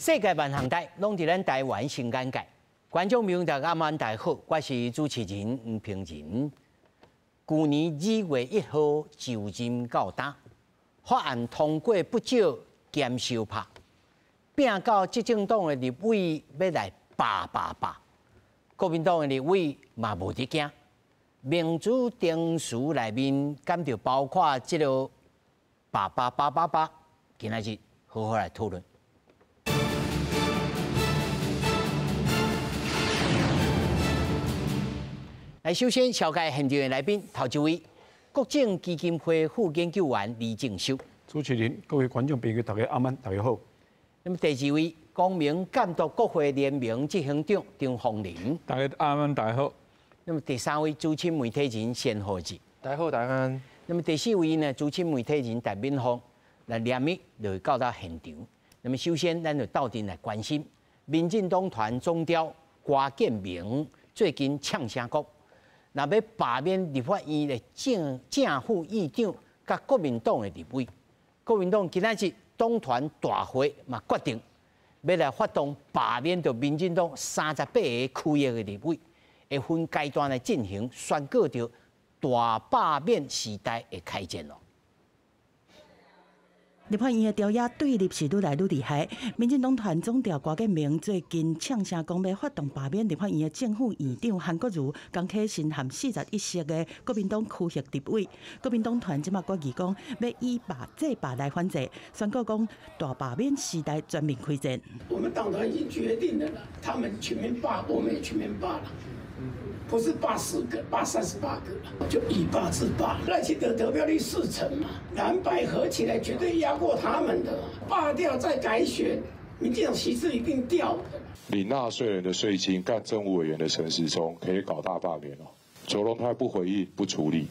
世界萬項代，攏佇咱台灣新眼界。觀眾朋友大家晚大好，我是主持人吳平仁。舊年2月1號就任到今，法案通過不少兼相拍，變到執政黨的立委欲來罷罷罷，國民黨的立委嘛無佇驚。民主定數內面，敢著包括這個罷罷罷罷罷，今仔日好好來討論。來，首先紹介現場的來賓，頭一位，國政基金會副研究員李正修。主持人、各位觀眾朋友，大家晚安，大家好。那麼第二位，公民監督國會聯盟執行長張鳳玲。大家晚安，大家好。那麼第三位，資深媒體人謝浩志。大家好，大家安。那麼第四位呢，資深媒體人戴敏鳳來連麥就到達現場。那麼首先，咱就鬥陣來關心民進黨團總召郭建明最近嗆聲講，若欲罷免立法院的正副院長佮國民黨的立委，國民黨今仔日黨團大會嘛決定，欲來發動罷免著民進黨38個區域的立委，會分階段來進行，宣告著大罷免時代的開戰囉。立法院的朝野對立是愈來愈厲害。民進黨團總召郭建明最近嗆聲講欲發動罷免立法院的正副院長韓國瑜，江啟臣和41席的國民黨區域立委。國民黨團這馬決議講，欲以罷制罷來反制，宣告講大罷免時代全面開戰。我們黨團已經決定了，他們全面罷，我們也全面罷了。不是罷4個，罷38個，就以罷制罷。賴清德得票率4成嘛，藍白合起來絕對壓過他們的。罷掉再改選，民進黨席次一定掉的。領納稅人的稅金幹政務委員的陳時中可以搞大罷免哦。卓榮泰不回應不處理，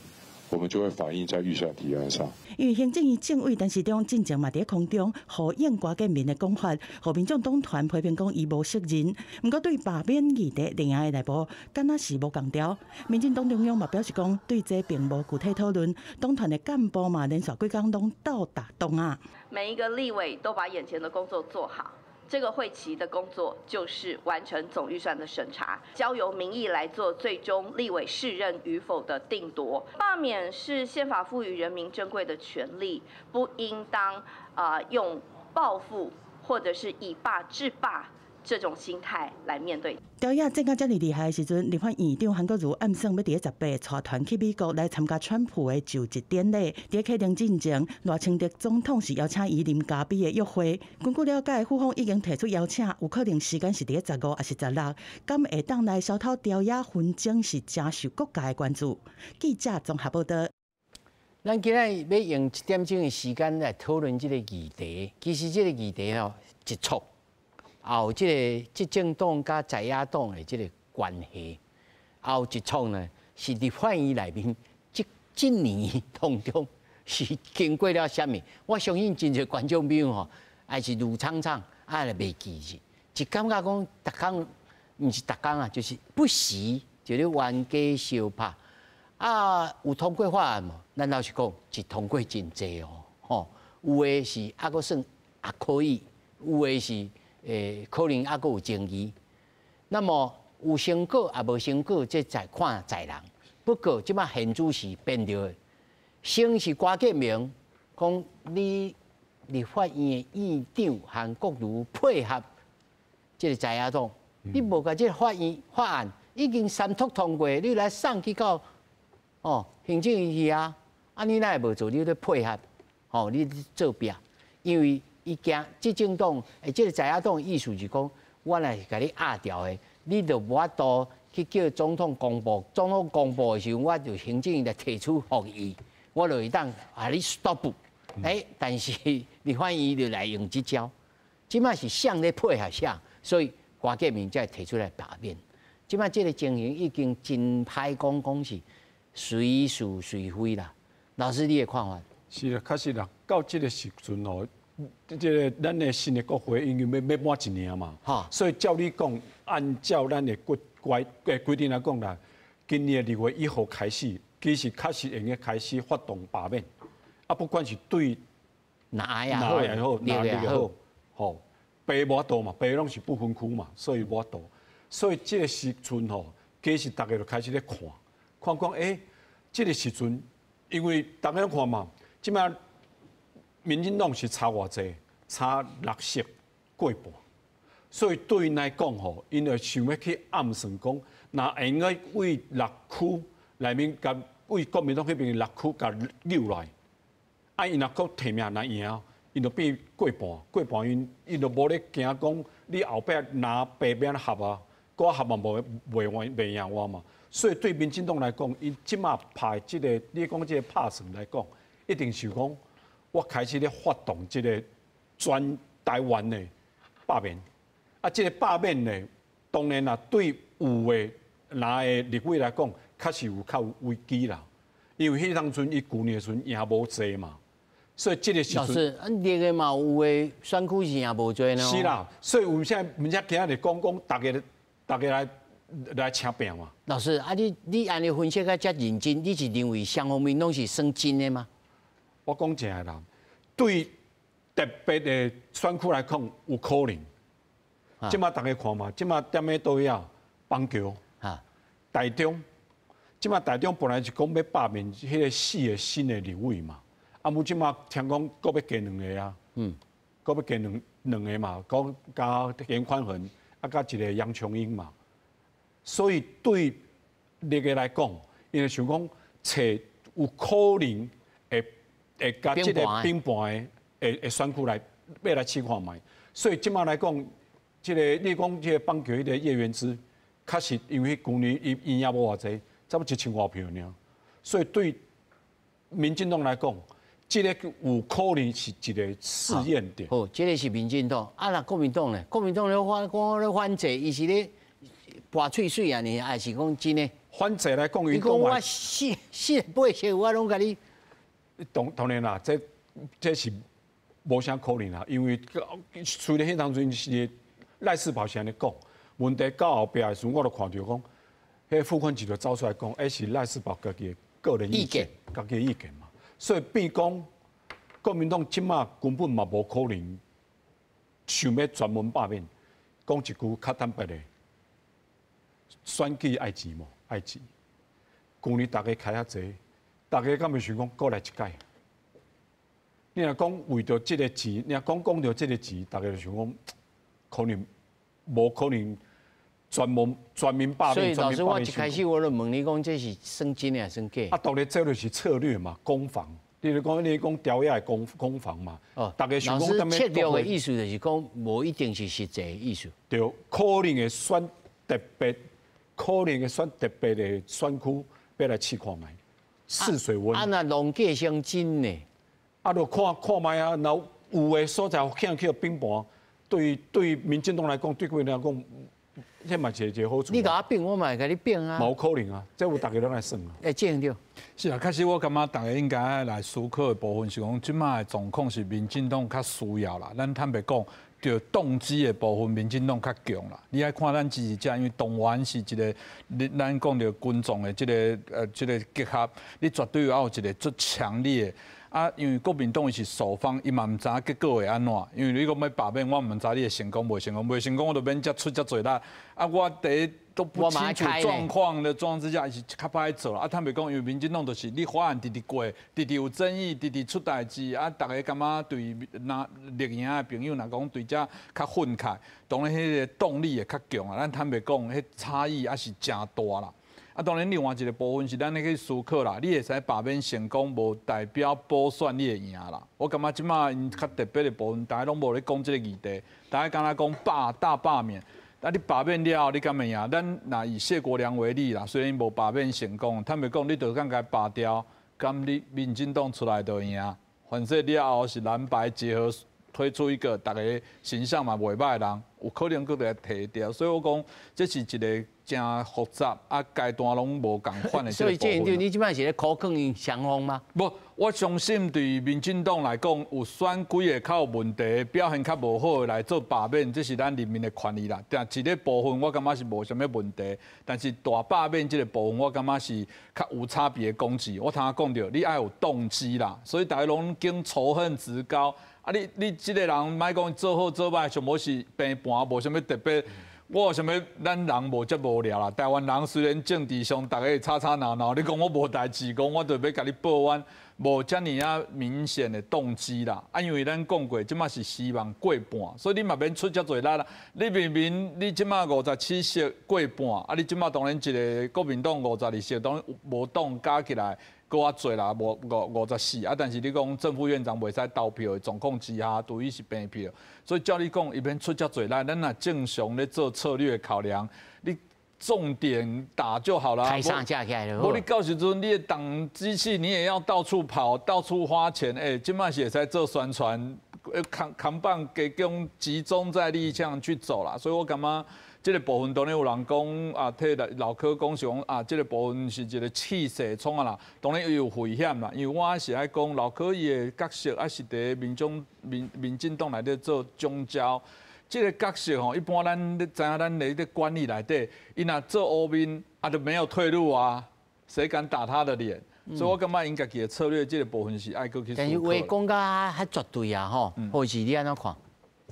我們就會反映在預算提案上。因為行政院政委陳時中進前嘛佇空中呼應郭建明的講法，予民眾黨團批評講伊無責任。毋過對罷免議題，另外的內部敢若是無仝調。民進黨中央嘛表示講，對這並無具體討論。黨團的幹部嘛連續幾工攏鬥打黨啊。每一個立委都把眼前的工作做好。這個會期的工作就是完成總預算的審查，交由民意來做最終立委適任與否的定奪。罷免是憲法賦予人民珍貴的權利，不應當用報復或者是以罷制罷這種心態來面對。朝野戰甲遮爾厲害的時陣，立法院長韓國瑜暗算欲佇咧18帶團去美國來參加川普的就職典禮。佇咧啟程進前，賴清德總統是邀請伊啉咖啡的約會。根據了解，府方已經提出邀請，有可能時間是佇咧15抑是16，敢會當來消透朝野紛爭是誠受各界的關注。記者綜合報道。咱今仔日欲用一點鐘的時間來討論這個議題。其實這個議題吼，一觸。也有這個執政黨佮在野黨的這個關係，也有一創呢，是立法院內面這這年當中是經過了啥物？我相信真濟觀眾朋友吼，還是盧廠長，啊，袂記住，就感覺講，逐工毋是逐工啊，就是不時就咧冤家相拍啊，有通過法案無？咱老實講，是通過真濟哦，吼，有的是猶閣算還可以，有的是。可能猶閣有爭議，那麼有成果抑無成果，這在看在人。不過這擺現主是變著，先是郭建明講你立法院的院長韓國瑜配合這個在野黨，你無共這個法院法案已經三讀通過，你來送去到哦行政院去啊，啊你哪會無做？你咧配合，哦你做壁，因為。伊驚執政黨，這個在野黨的意思是講，我若是共你壓掉的，你就無法度去叫總統公布。總統公布的時陣，我就行政院來提出復議，我就會當共你 stop。但是立法院就來用這招，這擺是誰咧配合誰，所以郭建明才會提出來罷免。這擺這個情形已經真歹講，講是誰是誰非啦。老師，你的看法？是啦，確實啦，到這個時陣哦。這個咱的新的國會已經欲滿一年嘛，所以照理講，按照咱的國規規定來講啦，今年2月1號開始，其實確實會用開始發動罷免，啊，不管是對哪也好，哪也好，吼，白無法度嘛，白攏是不分區嘛，所以無法度。所以這個時陣吼，其實大家就開始咧看，看講這個時陣，因為大家看嘛，這擺民進黨是差偌濟，差6席過半，所以對𪜶來講吼，𪜶就想欲去暗算講，若會用佇6區內面共佇國民黨彼邊6區共扭來，啊，𪜶若閣提名若贏，𪜶就變過半，過半𪜶就無咧驚講你後壁藍白欲按怎合啊，閣合嘛無袂贏袂贏我嘛。所以對民進黨來講，𪜶這馬拍這個，你講這個拍算來講，一定是講我開始咧發動這個全台灣的罷免。啊，這個罷免呢，當然啦，對有的藍的立委來講，確實有較有危機啦。因為彼當陣伊舊年的時陣贏無濟嘛，所以這個時陣老師，啊，綠的嘛有的選區是贏無濟呢。是啦，所以為啥物才今日講講，大家來請拼嘛？老師，啊你按呢分析甲遮認真，你是認為雙方面攏是算真的嗎？我講真的啦，對特別的選區來講有可能。這馬大家看嘛，這馬踮咧佗位啊，板橋、台中，這馬台中本來是講欲罷免彼個四個新的立委嘛，啊，毋這馬聽講閣欲加兩个啊，閣欲加兩個嘛，講加顏寬恆，啊，佮一個楊瓊英嘛，所以對綠的來講，𪜶想講揣有可能會共這個平盤的選區來欲來試看覓，所以這馬來講，這個你講這個板橋彼個葉元之，確實因為舊年伊贏無偌濟，差不多1000外票爾，所以對民進黨來講，這個有可能是一個試驗點。好，這個是民進黨，啊，若國民黨呢？國民黨咧反講咧反制，伊是咧跋喙水啊？呢，還是講真的？反制來講，伊講我四四八席，我攏共你。當然啦，這是無啥可能啦，因為雖然彼當陣是賴士葆是按呢講，問題到後壁的時陣，我就看著講，彼個傅崐萁就走出來講，彼是賴士葆家己的個人意見，家己的意見嘛。所以變講，國民黨這馬根本嘛無可能想欲全民罷免。講一句較坦白的，選舉愛錢無？愛錢。舊年大家開遐濟，大家敢會想講閣來一擺？你若講為著這個錢，你若講講著這個錢，大家就想講可能無可能全民罷免。所以老師，我一開始我就問你講，這是算真的還是算假？啊，當然這就是策略嘛，攻防。你講朝野的攻防嘛。哦，大家想講老師策略的意思就是講，無一定是實際的意思。對，可能會選特別，可能會選特別的選區，欲來試看覓，試水溫。啊，若弄假成真呢？啊，就看看覓啊，若有的所在去去平盤，對民進黨來講，對國民黨來講，這嘛是一個好處。你共我變，我嘛會共你變啊。嘛有可能啊，這有大家攏來算啊。會這樣對。是啊，確實我感覺大家應該來思考的部分是講，這擺的狀況是民進黨較需要啦。咱坦白講，著動機的部分，民進黨較強啦。你愛看咱支持者，因為動員是一個，你咱講著群眾的這個結合，你絕對要有一個足強烈的。啊，因為國民黨伊是受方，伊嘛毋知影結果會按怎。因為你講欲罷免，我毋知你會成功袂成功，袂成功我就免遮出遮濟力。啊，我第一都不清楚狀況的狀況之下，伊是較歹做。啊，坦白講，因為民進黨就是你法案直直過，直直有爭議，直直出代誌。啊，大家感覺對若綠營的朋友若講對這較憤慨，當然彼個動力會較強啊。咱坦白講，彼差異也是誠大啦。啊，當然另外一個部分是咱咧去思考啦。你會使罷免成功，無代表補選你會贏啦。我感覺這擺𪜶較特別的部分，大家攏無咧講這個議題，大家敢若講罷大罷免。啊，你罷免了後，你敢會贏？咱若以謝國樑為例啦，雖然無罷免成功，坦白講，你就敢共伊罷掉，敢你民進黨出來就贏。反正了後是藍白結合推出一個逐家形象嘛袂䆀的人，有可能閣來提掉。所以我講，這是一個。真复杂啊，阶段拢无仝款的。所以这样，你这摆是咧苦劝𪜶双方吗？无，我相信对民进党来讲，有选几个较有问题、表现较无好的来做罢免，这是咱人民的权利啦。但这个部分我感觉是无啥物问题，但是大罢免这个部分，我感觉是较有差别的攻击。我头仔讲著，你爱有动机啦，所以大家拢经仇恨值高。啊你，你这个人莫讲做好做歹，上无是平盘，无啥物特别。我有啥物？咱人无遮无聊啦。台湾人虽然政治上逐家吵吵闹闹，你讲我无代志，讲我就欲共你报冤，无遮尔仔明显的动机啦。啊，因为咱讲过，这马是希望过半，所以你嘛免出遮济力啦。你明明你这马57席过半，啊，你这马当然一个国民党52席，当然无党加起来阁较济啦，无54啊。但是你讲正副院长袂使投票的状况之下，等于是平票。所以照你讲，伊免出遮济力，咱若正常咧做策略考量，你重点打就好了。开上架起来了。无你到时阵，你的党机器你也要到处跑，到处花钱。欸，这马是会使做宣传，扛扛棒给讲集中在力量去走啦。所以我感觉这个部分当然有人讲啊，替老柯讲是讲啊，这个部分是一个气势创啊啦，当然有危险啦。因为我是爱讲老柯伊的角色，啊是伫民众民民进党内底做总召。这个角色吼，一般咱咧知影，咱咧咧管理内底，伊若做乌面，啊就没有退路啊，谁敢打他的脸？所以我感觉𪜶家己的策略这个部分是爱阁去。但是话讲甲较绝对啊，吼，或是你按怎看？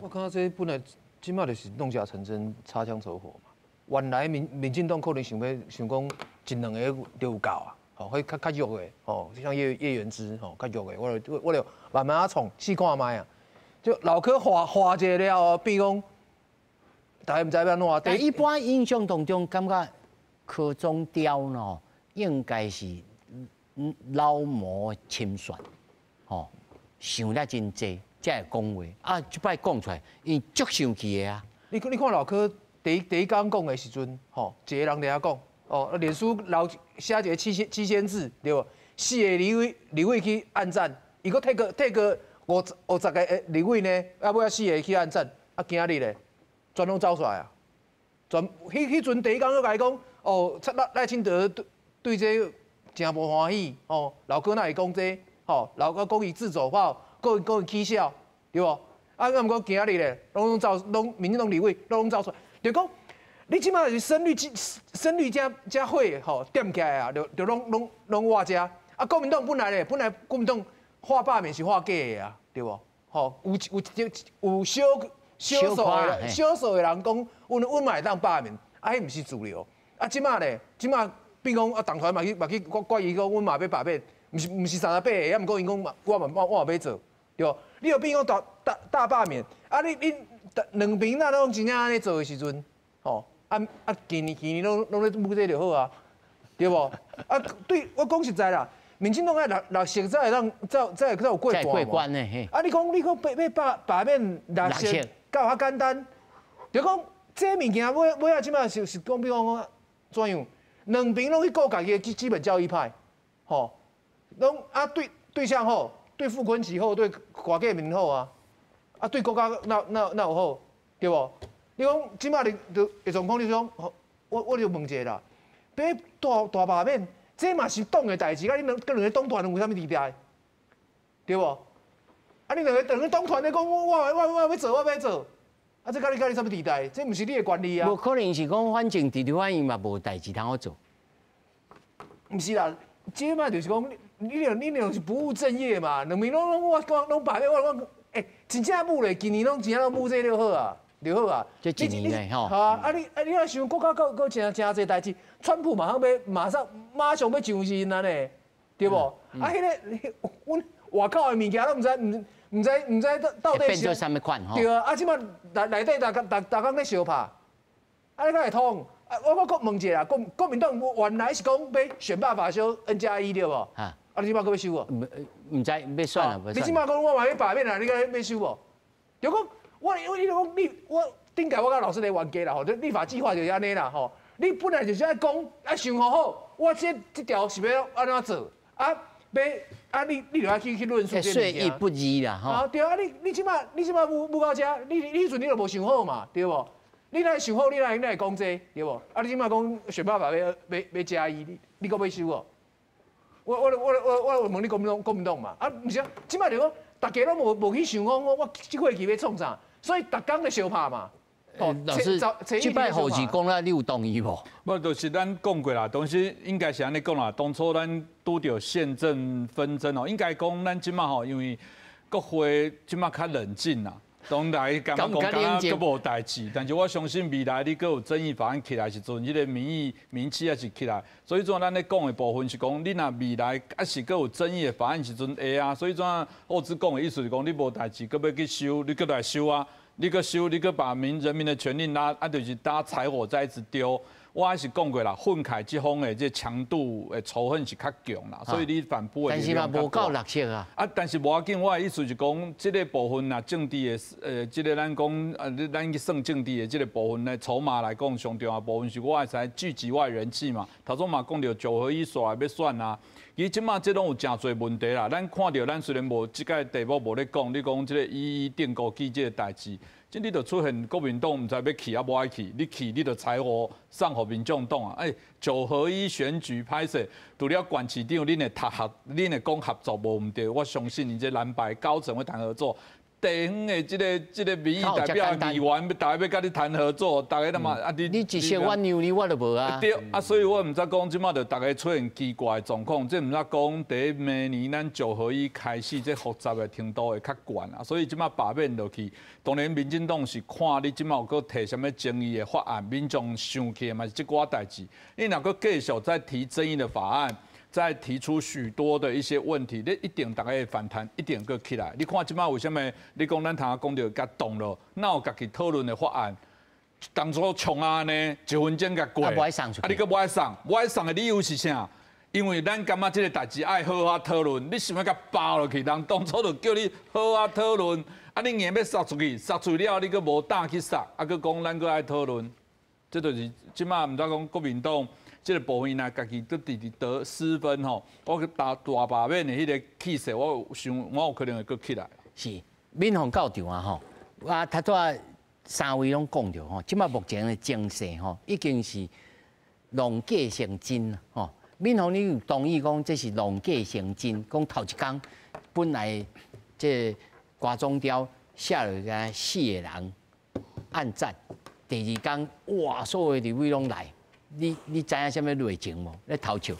我感觉这本来这马就是弄假成真，擦枪走火嘛。原来民进党可能想欲想讲一两个就有够啊，吼，彼较较弱的，吼，像叶元之，吼，较弱的，我就慢慢仔创试看觅啊。就老柯画画一下了后，变讲大家毋知欲按怎。但一般印象当中，感觉柯总召呢，应该是老谋深算，吼，想了真济才会讲话。啊，这摆讲出来，伊足生气的啊。你看老柯第一工讲的时阵，吼，一个人伫遐讲，哦，脸书老写一个7000字，对无？四个立委去按赞，伊阁提个50个立委呢，啊，尾仔四个去按赞，啊，今仔日咧，全拢走出来啊！全，彼阵第一工阁共伊讲，哦，赖清德对这真无欢喜，哦，老柯哪会讲这，吼，老柯讲伊自走炮，阁伊起痟，对无？啊，毋过今仔日咧，拢走，拢民进党立委拢走出来，就讲你这马是深绿遮火吼点起来啊，就拢倚遮。啊，国民党本来咧，本来国民党喊罢免是喊假的啊，对无？吼，有少少数的少数的人讲，阮嘛会当罢免，啊，彼毋是主流。啊，这马咧，这马变讲啊，党团嘛去决议讲，阮嘛欲罢免，毋是38个，啊，毋过𪜶讲嘛，我嘛欲做，对无？你又变讲大罢免，啊，你两边若拢真正按呢做的时阵，吼，啊，今年拢咧舞这就好啊，对无？啊，对我讲实在啦。民进党爱六席才会当才有过半嘛。过关呢？嘿。啊，你讲欲罢免六席，敢有较简单？就讲这物件尾仔这马是讲，比如讲怎样？两边拢去顾家己的基本教义派，吼，拢啊对象好，对傅崐萁好，对郭台铭好啊，啊对国家哪有好，对无？你讲这马你就的状况，你讲，我就问一下啦，欲大罢免。这嘛是党的代志，啊！你两跟两个党团有啥物伫在？对无？啊！你两个党团咧讲，我欲做，我欲做，啊！这佮你啥物伫在？这毋是你的权利啊！无可能是讲，反正伫立法院嘛无代志通好做。毋是啦，这嘛就是讲，你两是不务正业嘛？两边拢我讲拢罢免，我讲，欸，真正舞咧，今年拢真正拢舞这就好啊，就好啊。这一年咧吼。好啊！啊你若想国家阁真济代志，川普马上欲上任啊呢，对无？啊，彼个阮外口的物件拢毋知，毋知到底是变做啥物款吼？对啊！啊，这马内底逐逐工咧相拍，啊，你敢会通？啊，我阁问一下啦，国民党原来是讲欲选罢法修 N+1对无？啊，你这马阁欲修无？毋知欲选啊，你这马讲我嘛欲罢免啊，你敢欲修无？就讲我你讲你我顶届我佮老师咧冤家啦吼，立法计划就是按呢啦吼。你本来就是爱讲爱想好好，我这条是欲按怎做啊？欲啊你就爱去论述这物件。说义不易啦吼。啊对啊，你这马舞到遮，你彼阵你就无想好嘛，对无？你若想好，你若会讲这个，对无？啊，你这摆讲选罢法欲加一，你阁欲修哦？我问你国民党国民党嘛？啊，毋是啊，这摆就讲逐家拢无去想讲我这会期欲创啥，所以逐工咧相拍嘛。老师，这摆何志讲啦，你有同意无？无，就是咱讲过啦，当时应该是按呢讲啦。当初咱拄著宪政纷争哦，应该讲咱这摆吼，因为国会这摆较冷静啦，当来感觉讲敢若阁无代志，但是我相信未来你阁有争议法案起来时阵，彼个民意民气也是起来。所以怎咱咧讲的部分是讲，你若未来犹是阁有争议的法案时阵会啊。所以怎沃兹讲的意思是讲，你无代志，阁欲去修，你阁来修啊。你阁修，你阁把人民的权利拉，啊，就是搭柴火在一直丢。我还是讲过啦，愤慨这方的这强度的仇恨是较强啦，所以你反扑的。但是嘛，无够绿色啊。啊，但是无要紧，我的意思是讲，这个部分啊，政治的，这个咱讲，咱去算政治的这个部分的筹码来讲，上重要部分是我会使聚集我的人气嘛。头先嘛讲著九合一煞欲选啊，其实这马这拢有诚济问题啦。咱看著咱虽然无这个题目无咧讲，你讲这个一一钉孤枝这个代志。这你就出现国民党毋知欲去抑无爱去，你去你就柴火送予民众党啊！欸，九合一选举歹势，除了县市长恁会合合，恁会讲合作无毋对，我相信𪜶这蓝白高层会谈合作。地方的这个民意代表议员，逐家欲佮你谈合作，逐家那么啊你你一色阮娘你我就无啊。对啊，所以我毋知讲这马就逐家出现奇怪的状况，这毋知讲伫明年咱九合一开始，这复杂的程度会较悬啊。所以这马罢免落去，当然民进党是看你这马有阁提啥物争议的法案，民众生气的嘛是这寡代志。你若阁继续再提争议的法案，再提出许多的一些问题，你一定逐家会反弹，一定阁起来。你看这马为啥物？你讲咱头仔讲著共挡落，哪有家己讨论的法案？当初冲啊呢，一分钟共过，啊，无爱送啊，你阁无爱送，无爱送的理由是啥？因为咱感觉这个代志爱好好讨论，你想欲共包落去？人当初就叫你好好讨论，啊，你硬欲杀出去，杀出去了，你阁无胆去杀，啊，阁讲咱阁爱讨论，这就是这马毋知讲国民党。这个部分呢，家己都直直得失分吼，我大大罢免的彼个气势，我想我有可能会阁起来。是，敏凤教场啊吼，啊，头拄仔三位拢讲著吼，这马目前的情势吼，已经是弄假成真吼。敏凤，你有同意讲这是弄假成真？讲头一工本来这歌总召写落个四个人按赞，第二工哇，所有立委拢来。你知影啥物内情无？咧偷笑？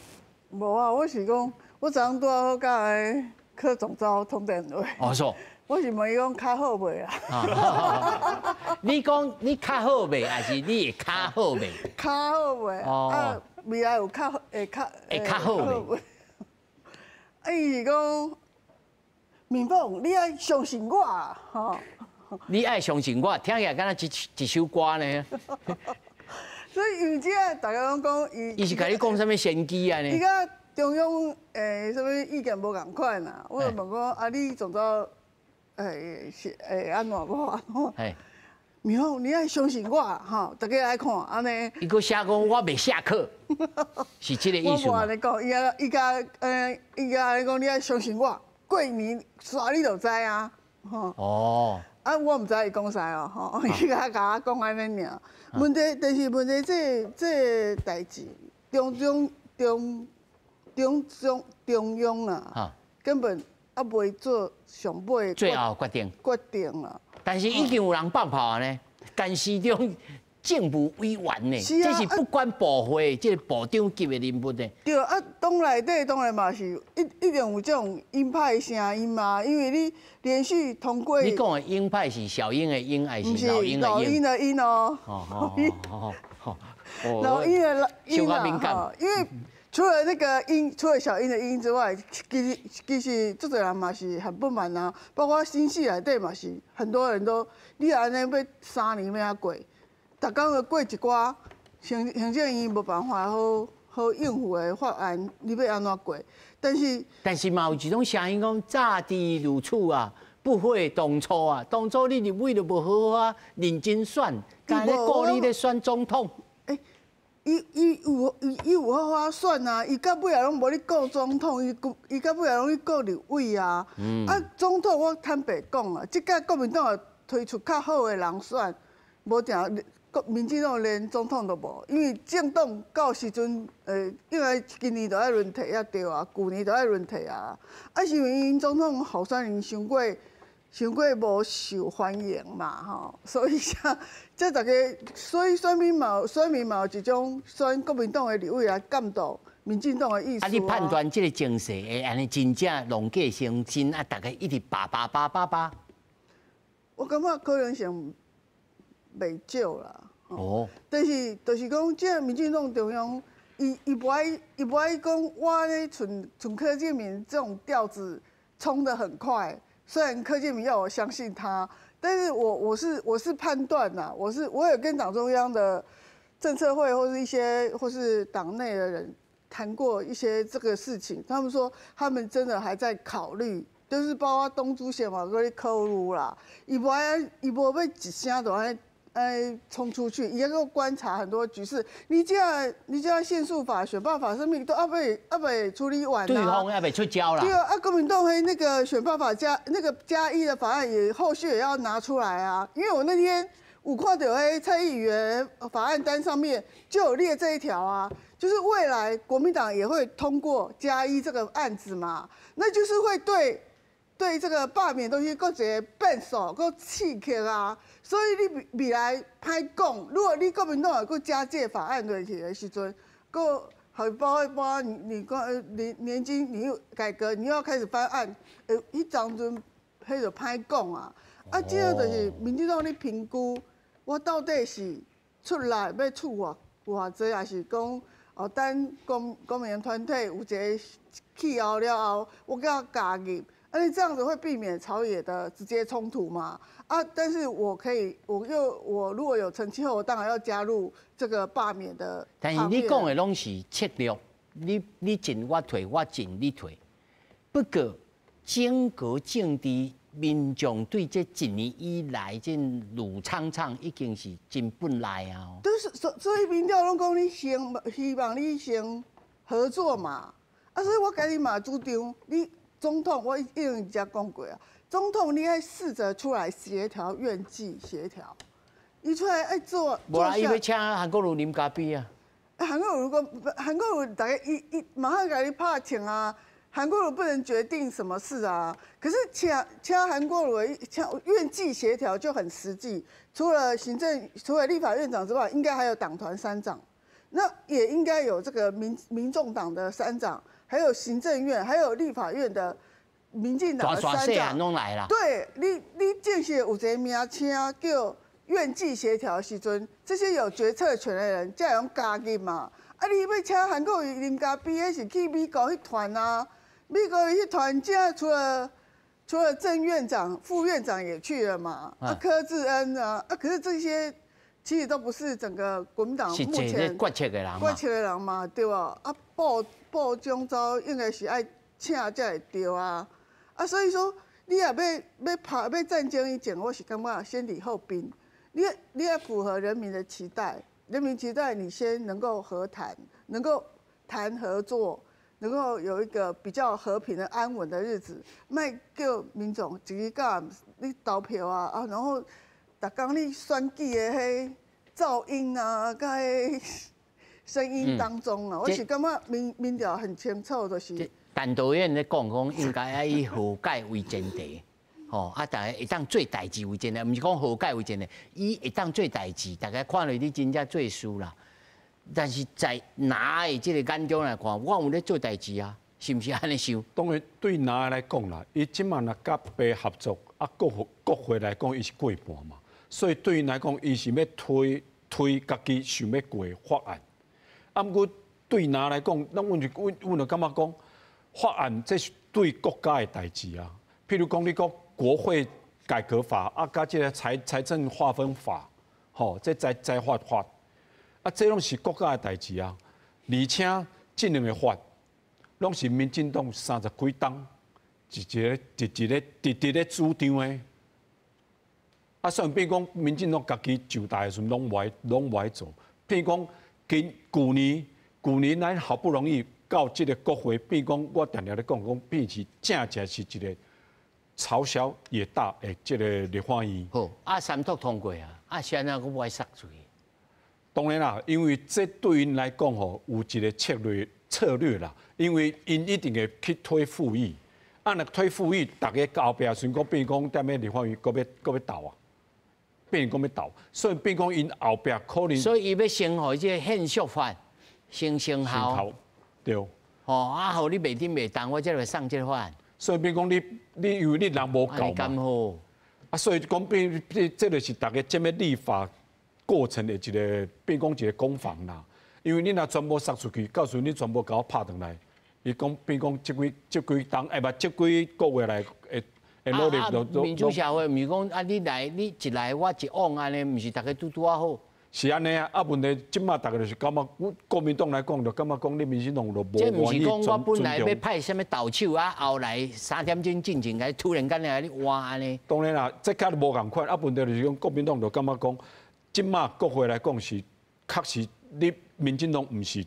无啊，我是讲，我昨昏拄好佮柯总召通电话。哦，说。我是问伊讲较好袂啊？你讲你较好袂，还是你会较好袂？较好袂？哦。啊，未来有较会较会较好袂？啊，伊是讲，敏凤，你爱相信我吼。你爱相信我，听起来敢若一一首歌呢。所以因为这个大家拢讲，伊伊是共你讲啥物先机啊？伊佮中央啥物意见无仝款啦，我就问讲啊，你总召是会按怎无按怎？敏凤，你爱相信我吼，大家爱看按呢。伊阁写讲我袂下课，是这个意思。我无按呢讲，伊啊伊共伊共按呢讲，你爱相信我，过年煞你就知啊，吼。哦。啊，我毋知伊讲啥哦，吼，伊共共我讲按呢尔。问题，但是问题这个代志，中中中中中中央啊，根本犹未做上尾最后决定决定啊。但是已经有人放炮啊呢，干事长政务委员呢，这是不管部会，这个部长级的人物呢。对啊，党内底当然嘛是一定有这种鹰派声音嘛，因为你连续通过。你讲的鹰派是小英的鹰，还是老鹰的鹰？老鹰的鹰哦。哦哦哦哦。老鹰的鹰啊，因为除了那个鹰，除了小英的鹰之外，其实足济人嘛是很不满啊，包括新系内底嘛是很多人都，你按呢欲3年欲按怎过？逐工就过一寡行政院无办法好好应付的法案，你欲按怎过？但是但是嘛有一种声音讲，早知如此啊，不悔当初啊。当初你立委就无好好啊，认真选，干咧顾你咧选总统。欸，伊有好好选啊，伊到尾仔拢无咧顾总统，伊到尾仔拢咧顾立委啊。啊，总统我坦白讲啊，这届国民党也推出较好的人选，无定国民进党连总统都无，因为政党到时阵，应该今年就爱轮替啊，对啊，旧年就爱轮替啊。啊，是因为𪜶总统候选人伤过伤过无受欢迎嘛，吼，所以才这大家，所以选民嘛有一种选国民党的立委来监督民进党的意思。啊，你判断这个情势会按呢真正龙过成真啊？大家一直罢罢罢罢罢。我感觉可能性袂少啦。哦。但是就是讲，这个民进党中央，伊无爱讲，我咧像像柯建铭这种调子冲得很快。虽然柯建铭要我相信他，但是我是判断呐，我有跟党中央的政策会或是一些或是党内的人谈过一些这个事情，他们说他们真的还在考虑，就是包括党主席嘛，阁咧考虑啦，伊无欲一声就按呢冲出去，伊犹阁观察很多局势。你这限塑法、选罢法，啥物都犹未处理完。对方犹未出招啦。对啊，啊国民党彼那个选罢法加那个加一的法案也后续也要拿出来啊。因为我那天有看到彼蔡议员法案单上面就有列这一条啊，就是未来国民党也会通过加一这个案子嘛，那就是会对这个罢免东西阁一个变数，阁刺激啊。所以你未来歹讲，如果你国民党会阁加这法案落去的时阵，阁还包括你讲年金你又改革，你又要开始翻案，彼当阵彼就歹讲啊。啊，这个就是民进党咧评估，我到底是出力欲出偌偌济，还是讲哦等公民团体有一个气候了后，我阁加入。而且这样子会避免朝野的直接冲突嘛？啊，但是我可以，我又我如果有成气候，我当然要加入这个罢免的。但是你讲的拢是策略，你进我退，我进你退。不过整个政治民众对这一年以来这怒苍苍已经是真不耐啊。都是所以民调拢讲你先希望你先合作嘛。啊，所以我家己嘛主张你。总统，我已经才讲过啊。总统，你爱试着出来协调院际协调，伊出来爱做。无啦，伊欲请韩国瑜啉咖啡啊。韩国瑜如果韩国瑜大家一马上共你拍枪啊，韩国瑜不能决定什么事啊。可是请韩国瑜请院际协调就很实际，除了立法院长之外，应该还有党团三长，那也应该有这个民众党的三长。还有行政院，还有立法院的民进党的三长，拢来啦。对，你正式有一个名称叫院际协调时阵，这些有决策权的人才会用加入嘛。啊，你欲请韩国瑜啉咖啡，彼是去美国彼团啊。美国彼团，这除了郑院长、副院长也去了嘛。啊，柯志恩啊，啊，可是这些其实都不是整个国民党目前决策的人决策的人嘛，对无？啊，部长总应该是爱请才会对啊，啊，所以说你若欲拍欲战争以前，我是感觉先礼后兵，你要符合人民的期待，人民期待你先能够和谈，能够谈合作，能够有一个比较和平的安稳的日子，莫叫民众一个你投票啊啊，然后逐工你选举的彼噪音啊，佮彼声音当中啊，我是感觉民调很清楚，就是。陈导演咧讲讲，应该爱以和解为前提，吼啊，大家会当做代志为前提，毋是讲和解为前提，伊会当做代志，大家看落你真正做事啦。但是在蓝的这个眼中来看，我有咧做代志啊，是毋是按呢想？当然对蓝来讲啦，伊这马若佮白合作，啊国会来讲，伊是过半嘛，所以对𪜶来讲，伊是欲推推家己想欲过的法案。啊，毋过对蓝来讲，咱阮就阮阮就感觉讲，法案这是对国家的代志啊。譬如讲，你讲国会改革法啊，佮这个财政划分法，吼，这财发法，啊，这拢是国家的代志啊。而且这两个法，拢是民进党三十几冬一个直直咧直直咧主张的。啊，虽然变讲民进党家己上台的时阵拢无爱做，譬如讲今旧年旧年咱好不容易到这个国会，变讲我定定咧讲讲，变是正正是一个朝小野大的这个立法院。好，啊，三读通过啊，啊，啥人阁无爱杀罪？當然啦，因為這對𪜶來講吼，有一個策略啦，因為𪜶一定會去推復議，啊，若推復議，逐家後壁時閣變講踮咧立法院閣欲鬥啊，變講欲鬥，所以變講𪜶後壁可能，所以伊欲先予這個限縮法先生效，對，吼啊，予你袂振袂動，我才來送這個法案。所以變講你因為你人無夠嘛，啊，所以講變這個是逐家這麼立法過程的一個變講一個攻防啦。因為你若全部殺出去，到時你全部共我拍轉來，伊講變講這幾冬，哎不，這幾個月來會努力都。民主社會毋是講啊，你來你一來我一往按呢，毋是逐家拄拄仔好。是按呢啊，啊問題這馬逐家就是感覺，國民黨來講就感覺講你民進黨就無這毋是講我本來欲派啥物投手啊，後來3點鐘進前來突然間來你換按呢。當然啦，這較無仝款啊，問題就是講國民黨就感覺講，這馬國會來講是確實你民進黨毋是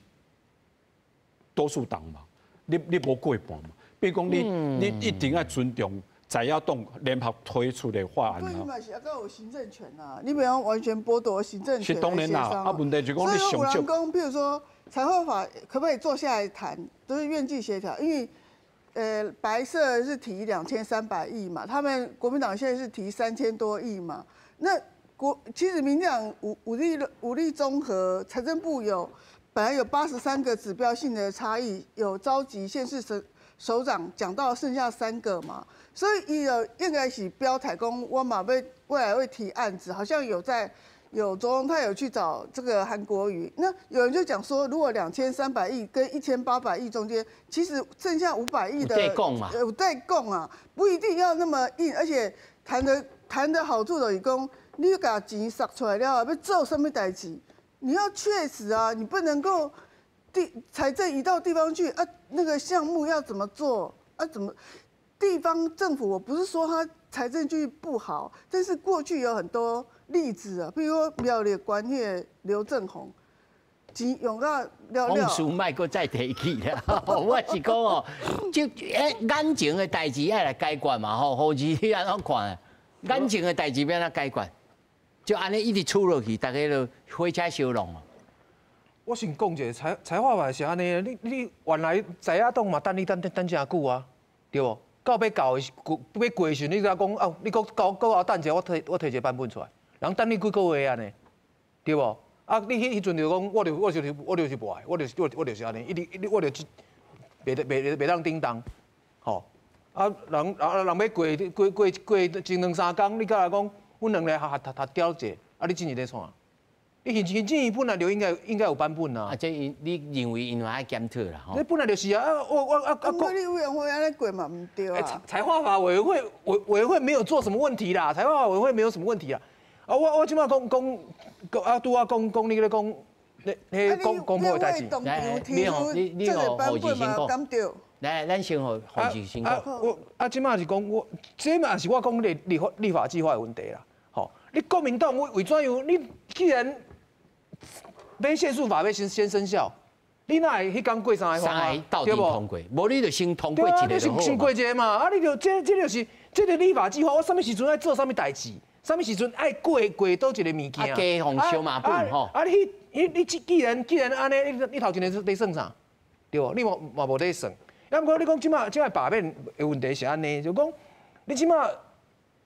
多數黨嘛，你無過半嘛，比如講你一定愛尊重在野黨聯合推出的法案。對，嘛是猶閣有行政權啊，你袂用完全剝奪行政權。是當然啦，啊問題就講你所以有人講，比如說財劃法可不可以坐下來談，都是院際協調，因為白色是提2300億嘛，他們國民黨現在是提3000多億嘛，那其實民進黨武力綜合，財政部有本來有83個指標性的差異，有召集縣市首長講到剩下3個嘛，所以伊就應該是表態講，我嘛欲未來會提案子，好像有在有卓榮泰有去找這個韓國瑜，那有人就講說，如果2300億跟1800億中間，其實剩下500億的有得講嘛，有得講啊，不一定要那麼硬，而且談的好處就是講，你共錢撒出來了，欲做啥物代誌，你要確實啊，你不能夠財政移到地方去啊，那個項目要怎麼做啊？怎麼地方政府？我不是說他財政紀律不好，但是過去有很多例子啊，比如說苗栗縣彼劉政鴻，錢用到了了。往事莫閣再提起啦，我是講哦，這眼前的代誌愛來解決嘛吼，何志你按怎看？眼前的代誌欲按怎解決？就按呢一直處落去，逐家就火車相撞。我先講一下，財劃法是按呢，你原來在野黨嘛等你等誠久啊，對無？到欲到的欲過的時陣，你才講哦，你閣閣後等一下，我提一個版本出來，人等你幾個月按呢，對無？啊，你彼陣就講，我就是無愛，我就是按呢，一直一直我就袂當叮當，吼！啊，人欲過前兩三工，你閣來講，阮兩个合調者，啊，你進前咧創？你行政院本來就應該有版本啊。啊，這𪜶你認為𪜶愛檢討啦？這本來就是啊，啊，我啊啊。國立委員會按呢過嘛毋對啊。財劃法委員會沒有做什麼問題啦，財劃法委員會沒有什麼問題啊。啊，我這馬講講啊，拄仔講講你咧講，你公布的代誌。來，你予何志先講。來，咱先予何志先講。我啊，這馬是講我，這馬是我講立法計劃的問題啦。吼，你國民黨為怎樣？你既然欲限塑法欲先生效，你哪會彼工過三個三个鬥陣通過，無你就先通過一個就好。先過一個嘛，啊，你就這就是這個立法計劃，我啥物時陣愛做啥物代誌，啥物時陣愛過佗一個物件。啊，加予燒麻本吼。啊，你既然按呢，你頭前咧算啥？對無？你嘛無咧算。啊，毋過你講這馬這馬罷免的問題是按呢，就講你這馬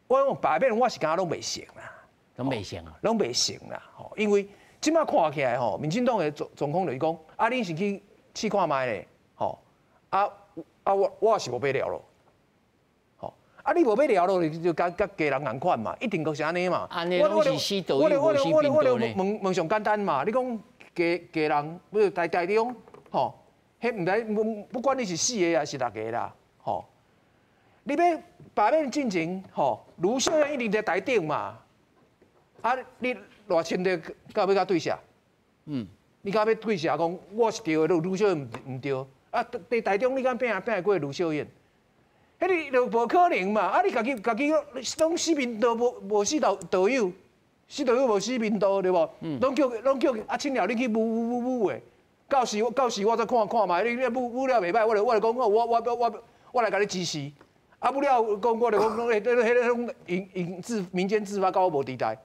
我講罷免，我是感覺攏袂成啦，攏袂成啊，攏袂成啦，吼，因為。這馬看起來吼，民進黨的狀況就是講，啊，恁是去試看覓咧，吼，啊，我是無欲聊咯，吼，啊，你無欲聊咯，就佮家人仝款嘛，一定都是按呢嘛。按呢攏是死道友，無死貧道呢。問問上簡單嘛，你講家人，不是台中，吼，彼毋知不管你是四个抑是六个啦，吼，你欲罷免進前，吼，盧秀燕一定佇台頂嘛，啊，你。賴清德敢欲共對射？你敢欲對射講我是對的，盧秀燕毋對？啊，佇台中你敢拚會過盧秀燕？彼個就無可能嘛！啊，你家己攏死貧道無死道友，死道友無死貧道對無？攏叫啊，青鳥你去舞舞舞舞的，到時我再看看覓，你舞舞了袂歹，我就講我來共你支持。啊，舞了講我就講，彼個攏𪜶自民間自發，佮我無佇代。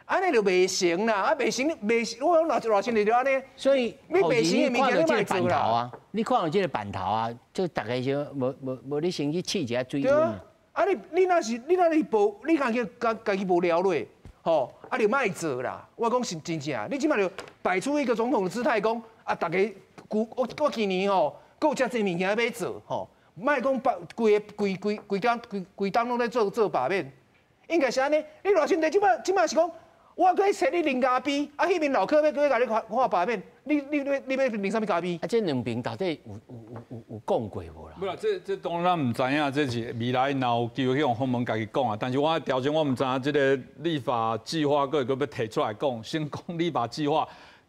按呢就袂成啦，啊袂成袂，我讲赖清德就按呢。所以你袂成的物件你看到这个板头啊，你看到这个板头啊，就逐家就无无无你先去试一下水温。啊你你若是你若是无，你家己家家己无了落，吼，啊你莫做啦。我讲是真正，你这摆就摆出一个总统的姿态，讲啊，逐家我今年吼，阁有遮济物件欲做，吼，莫讲把规个规规规工规规冬拢咧做做罢免，应该是按呢。你赖清德这摆这摆是讲，我阁去揣你啉咖啡，啊，彼边老客欲阁欲共你看看罢免，你欲啉啥物咖啡？啊，这两边到底有讲过无啦？无啦，这当然咱毋知影，这是未来若有机会去予访问家己讲啊。但是我调整我毋知影这个立法计划阁会阁欲提出来讲，先讲立法计划，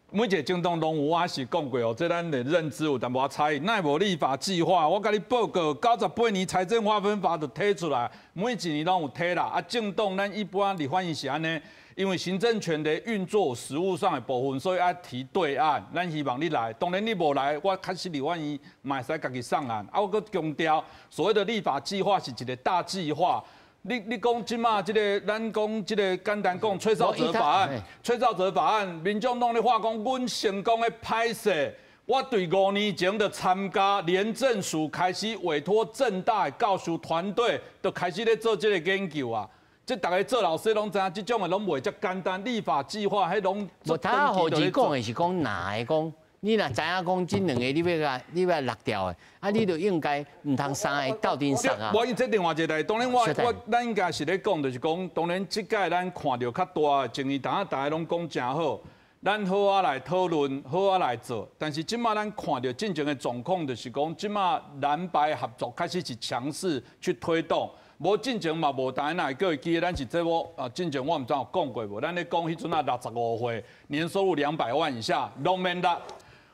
每一个政党拢有，我是讲过哦，这咱的认知有淡薄仔差异。哪会无立法计划？我共你报告，98年财政划分法就提出来，每一年拢有提啦。啊，政党咱一般立法院是按呢。因为行政权的运作实务上的部分，所以爱提对案。咱希望你来，当然你无来，我确实立法院嘛会使家己送案。啊，我阁强调，所谓的立法计划是一个大计划。你讲这马这个，咱讲这个简单讲，吹哨者法案，吹哨者法案，民众党咧话讲，阮成功的歹势。我对5年前就参加廉政署开始委托政大的教授团队，就开始咧做这个研究啊。这逐家做老师拢知影，这种的拢袂遮简单。立法计划彼拢。无，他何时讲的是讲哪个讲？你若知影讲这两个你欲共你欲落掉的，啊，你就应该毋通三个斗阵杀啊。我这另外一个，当然我咱应该是咧讲，就是讲，当然这届咱看著较大的争议，当下逐家拢讲诚好，咱好啊来讨论，好啊来做。但是这马咱看著进前的状况，就是讲这马蓝白合作开始是强势去推动。无进前嘛无，但哪会阁会记得咱是这波啊？进前我毋知有讲过无？咱咧讲彼阵啊，65岁，年收入200万以下，拢免纳。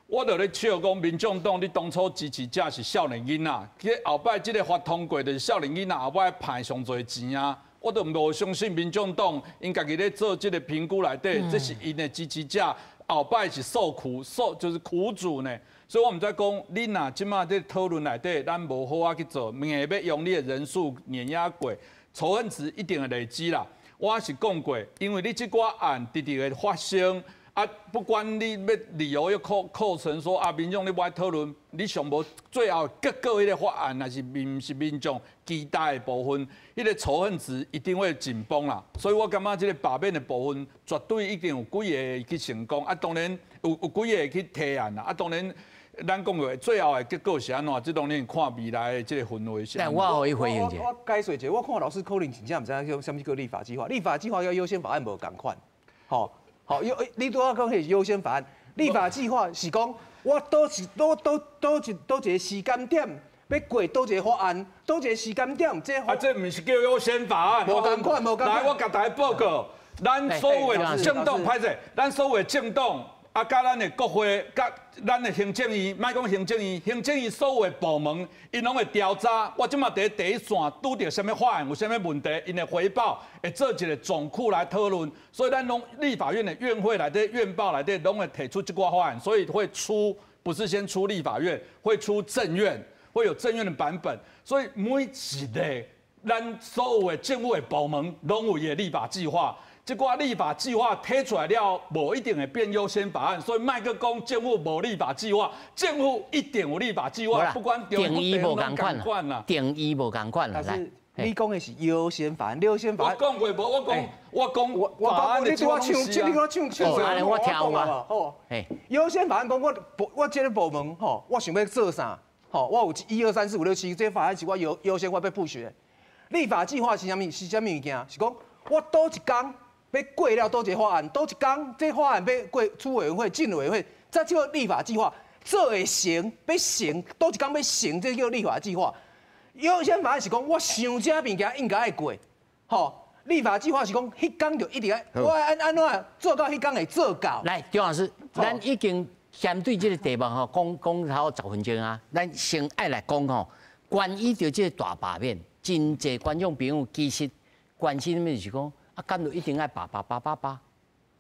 我就咧笑讲，民众党你当初支持者是少年囡仔，这后摆这个法通过就是少年囡仔后摆派上济钱啊！我都无相信民众党𪜶家己咧做这个评估内底，这是𪜶的支持者后摆是受苦受就是苦主呢。所以我毋知讲，你若这马伫讨论内底，咱无好仔去做，硬欲用你的人数碾压过，仇恨值一定会累积啦。我是讲过，因为你这寡案直直会发生，啊，不管你欲理由欲扣扣成说啊，民众你无爱讨论，你上无最后结果彼个法案，若是毋是民众期待的部分，彼个仇恨值一定会紧绷啦。所以我感觉这个罢免的部分，绝对一定有几个去成功，啊，当然有几个去提案啦，啊，当然。咱讲过，最后的结果是按怎？这当然看未来的这个氛围是。但我予伊回应一下。我解释一下，我看老师可能真正毋知影啥物叫立法计划。立法计划佮优先法案无仝款，吼吼优，你拄仔讲彼是优先法案。立法计划是讲，我佗一佗佗佗一佗一个时间点，欲过佗一个法案，佗一个时间点，这啊，这毋是叫优先法案。无仝款，无仝款。来，我共大家报告，咱所有的政党歹势，咱所有的政党。啊，佮咱的国会，佮咱的行政院，莫讲行政院，行政院所有的部门，𪜶拢会调查。我这马伫第一线拄著啥物法案，有啥物问题，𪜶会回报，会做一个总库来讨论。所以咱拢立法院的院会内底、院报内底，拢会提出这寡法案，所以会出，不是先出立法院，会出政院，会有政院的版本。所以每一个咱所有的政府的部门，拢有伊的立法计划。这寡立法计划提出来了，无一定会变优先法案，所以莫阁讲政府无立法计划，政府一定有立法计划，不管定义无仝款啦，定义无仝款啦。但是你讲的是优先法案，优先法案。我讲过无？我讲，我讲，我讲，你对我唱，你对我唱唱，我听有啊。好，优先法案讲我我这个部门吼，我想欲做啥？吼，我有一二三四五六七，这法案是我优优先我欲 push 的。立法计划是啥物？是啥物物件？是讲我佗一工。欲过了佗一个法案，佗一工这法案欲过出委员会、进委员会，才叫立法计划做会成，欲成佗一工欲成，这叫立法计划。优先法案是讲我想这物件应该爱过，吼。立法计划是讲彼工就一定爱，我按按怎做到彼工会做到。来，张老师，咱已经针对这个题目吼，讲讲头10分钟啊，咱先爱来讲吼，关于著这个大罢免，真济观众朋友其实关心的就是讲。啊，敢就一定爱罢罢罢罢罢，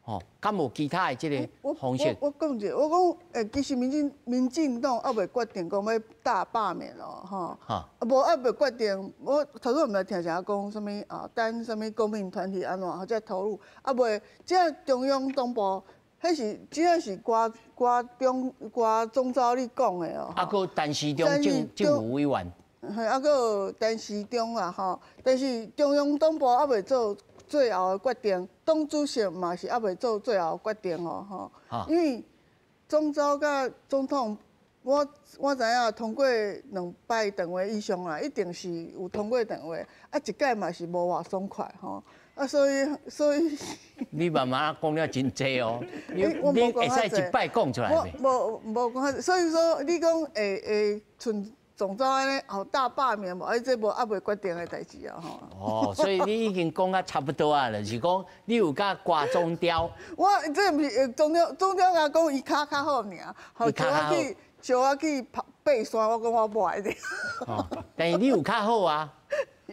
吼，敢無其他的這個方式？我講者，我講其實民進黨猶未決定講欲大罷免咯，吼。啊，無猶未決定，我頭拄毋知聽啥講啥物啊？等啥物公民團體按怎或者投入，啊袂，這中央黨部，彼是只要是郭郭中郭總召你講的哦。啊，閣陳時中政務委員。嘿，啊，閣有陳時中啦，吼，但是中央黨部猶未做最後的決定，黨主席嘛是猶未做最後的決定哦，吼。因為總召佮總統，我知影通過兩擺電話以上啦，一定是有通過電話，啊，一擺嘛是無偌爽快吼。啊，所以你慢慢講了真濟哦，你會使一擺講出來未？無講，所以說你講會像總召按呢，吼大罷免無？啊，這無猶未決定的代誌啊，吼。哦，所以你已經講甲差不多啊，就是講你有佮郭總調。我這毋是總調，總調共講伊跤較好爾，吼，叫我去爬山，我講我無愛的。但是你有較好啊。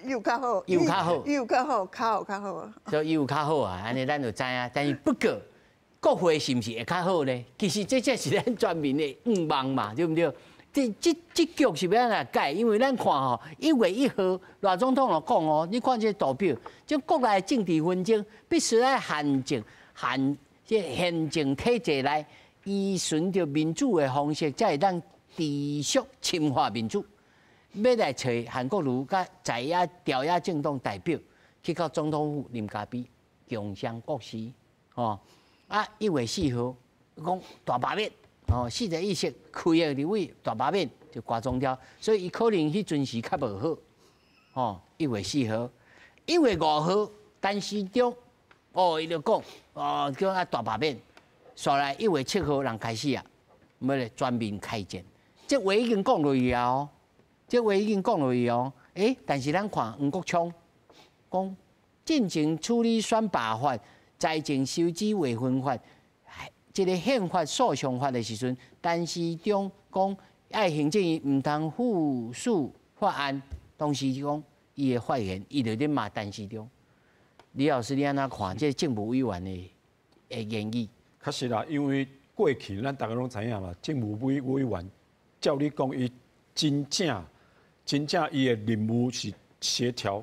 伊有較好，伊有較好，伊有較好，跤有較好啊。所以伊有較好啊，按呢咱就知影。但是不過，國會是毋是會較好咧？其實這才是咱全民的願望嘛，對毋對？這局是欲按怎改？因為咱看吼，1月1號賴總統就講哦，你看這個圖表，這國內政治紛爭必須愛限政限這憲政體制內依循著民主的方式，才會當持續深化民主。欲來揣韓國瑜佮在野朝野政黨代表去到總統府啉咖啡，共商國是，吼啊！1月4號講大罷免，吼41席開的立委大罷免就郭總調，所以伊可能彼陣時較無好，吼1月4號，1月5號陳時中，哦伊就講，哦叫啊大罷免，煞來1月7號人開始啊，欲來全面開戰，這話已經講落去啊哦。這話已經講落去哦，欸，但是咱看黃國昌講，進前處理選罷法、財政收支劃分法、這個憲法訴訟法的時陣，陳時中講愛行政院毋通附屬法案，當時講伊的發言，伊就咧罵陳時中。李老師，你按怎看這個政務委員的言語？確實啦，因為過去咱大家攏知影嘛，政務委員照理講，伊真正真正伊的任務是協調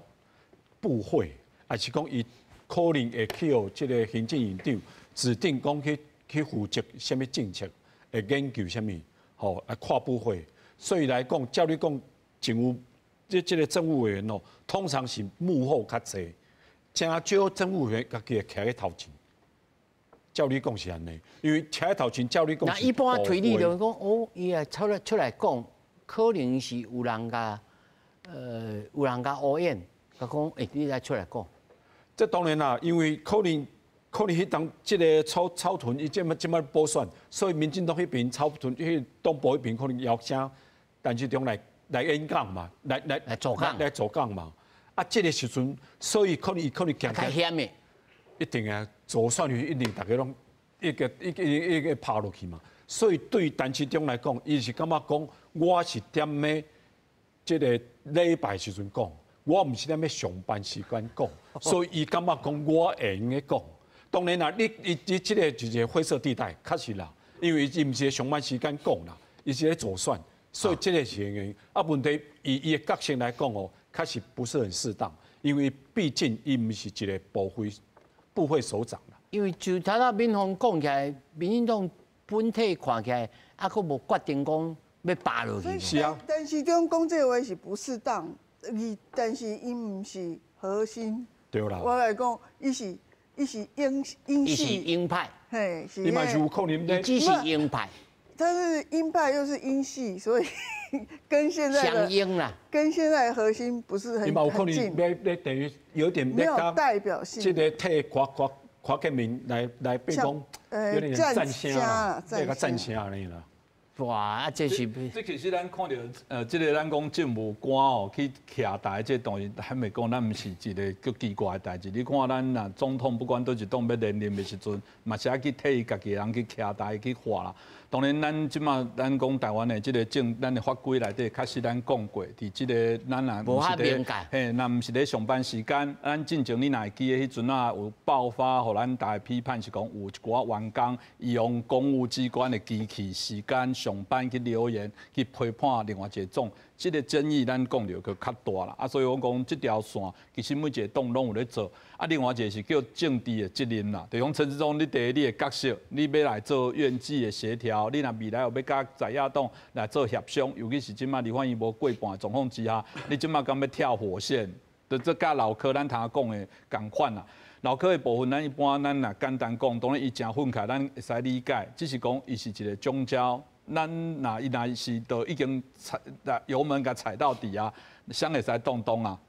部會，還是講伊可能會去予這個行政院長指定講去負責啥物政策，會研究啥物，吼啊跨部會。所以來講，照理講，政務這個政務委員哦，通常是幕後較濟，誠少政務委員家己會徛佇頭前。照理講是按呢，因為徛佇頭前，照理講。那一般推理就是講，哦，伊會出來講。可能是有人共烏演，共講，欸，你來出來講。這當然啦，因為可能彼當這個草屯伊這擺補選，所以民進黨彼邊草屯彼黨部彼邊可能邀請陳時中來演講嘛，來來助講來助講嘛。啊，這個時陣，所以可能伊可能驚較險的，一定啊，助選一定大家攏一個拍落去嘛。所以對陳時中來講，伊是感覺講，我是踮咧這個禮拜時陣講，我毋是踮咧上班時間講，所以伊感覺講我會用得講。當然啦，你這個就是灰色地帶，確實啦，因為伊毋是上班時間講啦，伊是咧助選，所以這個是原因。啊，問題以伊的角色來講哦，確實不是很適當，因為畢竟伊毋是一個部會首長啦。因為就頭仔敏鳳講起來，民進黨本體看起來，猶閣無決定講欲罷落去。是啊。陳時中講這話是不適當，伊但是伊毋是核心。對啦。我來講，伊是鷹鷹系。伊是鷹派。嘿，是。伊嘛是有可能伊只是鷹派。他是鷹派又是鷹系，所以跟現在的相應啦，跟現在的核心不是很很近。欲等於有點沒有代表性。這個替郭郭台銘來變講，有點讚聲啦，那個讚聲按呢啦。哇！啊，這是這其實咱看著，這個咱講政務官哦去徛台這當然還袂講，咱毋是一個足奇怪的代誌。你看咱若總統不管佗一黨欲連任的時陣，嘛是愛去替伊家己人去徛台去喊啦。当然，咱這馬咱講台灣的這个政，咱的法規內底，確實咱講過，佇這个咱若無法敏感，嘿，若毋是咧上班時間，咱進前你若會記得彼陣啊有爆發，予咱大家批判是講有一寡員工伊用公務機關的機器時間上班去留言去批判另外一个總，這个爭議咱講著閣較大啦。啊，所以我講這條線其實每一个黨攏有咧做。啊，另外一个是叫政治的責任啦，就是講陳時中，你第一你的角色，你欲來做院際的協調，你若未來有欲佮在野黨來做協商，尤其是這馬立法院無過半狀況之下，你這馬敢欲跳火線，就這佮老柯咱頭講的仝款啦。老柯的部分，咱一般咱若簡單講，當然伊誠憤慨，咱會使理解，只是講伊是一个總召，咱若伊若是都已經踩油門共踩到底啊，啥會使動動啊？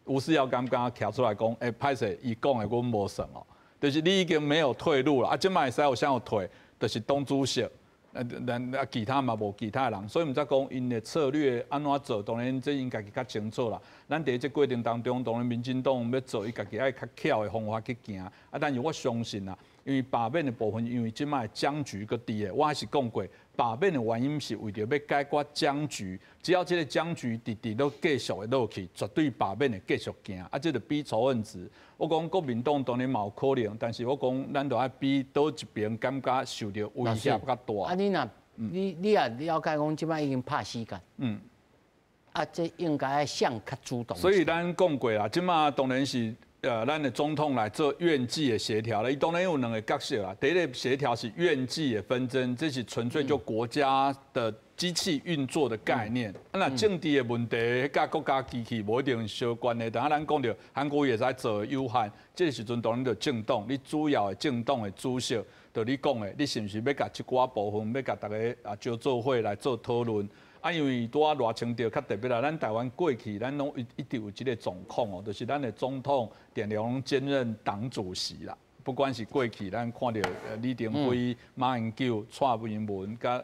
吳思瑤剛剛徛出來講，欸，歹勢，伊講的阮無算哦，就是你已經沒有退路了。啊，這馬會使有啥有退，就是黨主席，咱啊其他嘛無其他的人，所以毋知講𪜶的策略按怎做，當然這𪜶家己較清楚啦。咱佇這過程當中，當然民進黨欲做伊家己愛較巧的方法去行。啊，但是我相信啦，因為罷免的部分，因為這馬的僵局閣佇的，我還是講過，罷免的原因是為著欲解決僵局，只要這个僵局直直都繼續會落去，絕對罷免會繼續行。啊，這就比仇恨值。我講國民黨當然嘛有可能，但是我講咱著愛比佗一邊感覺受著威脅較大。啊，你若你也了解講，這馬已經拍死結。啊，這應該愛誰較主動。所以咱講過啦，這馬當然是咱的總統來做院際的協調啦。伊當然有兩个角色啦。第一个協調是院際的紛爭，這是純粹就國家的機器運作的概念。啊，若政治的問題，佮國家機器無一定相關的。等下咱講著韓國瑜會使做有限，這个時陣當然就政黨，你主要的政黨的主席，就你講的，你是毋是欲共這寡部分，欲共逐家啊招做伙來做討論？啊，因為拄仔賴清德較特別啦，咱台灣過去咱攏一直有這个狀況哦，就是咱的總統定定攏兼任黨主席啦。不管是過去咱看著李登輝、馬英九、蔡英文佮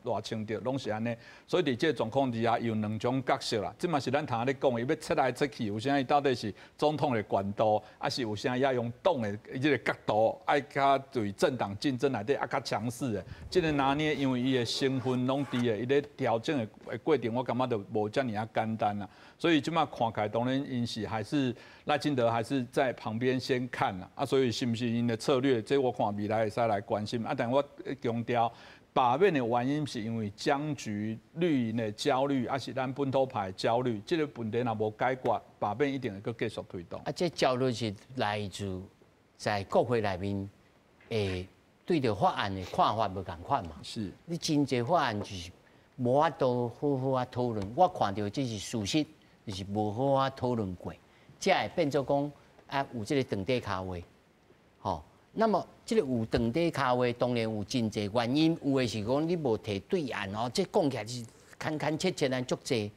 賴清德，攏是按呢。所以佇這个狀況之下，有兩種角色啦。這嘛是咱頭仔咧講的，伊欲切來切去，有啥伊到底是總統的權度，抑是有啥要用黨的這个角度，愛較對政黨競爭內底猶較強勢的。這个拿捏，因為伊的成分攏佇的，伊咧調整的過程，我感覺就無遮爾仔簡單啦。所以這馬看起來，當然𪜶是還是賴清德還是在旁邊先看啦。啊，所以是毋是𪜶的策略，這我看未來會使來關心。啊，但我強調，罷免的原因是因為僵局、綠營的焦慮，抑是咱本土派的焦慮，這个問題若無解決，罷免一定會閣繼續推動。啊，這焦慮是來自在國會內面，對著法案的看法無仝款嘛？是。你真濟法案就是無法度好好仔討論，我看著這是事實，就是無好好討論過，才會變做講啊有這个長短跤話，吼。那麼這个有長短跤話，當然有真濟原因，有的是講你無提對案哦，這講起來是牽牽切切按足濟。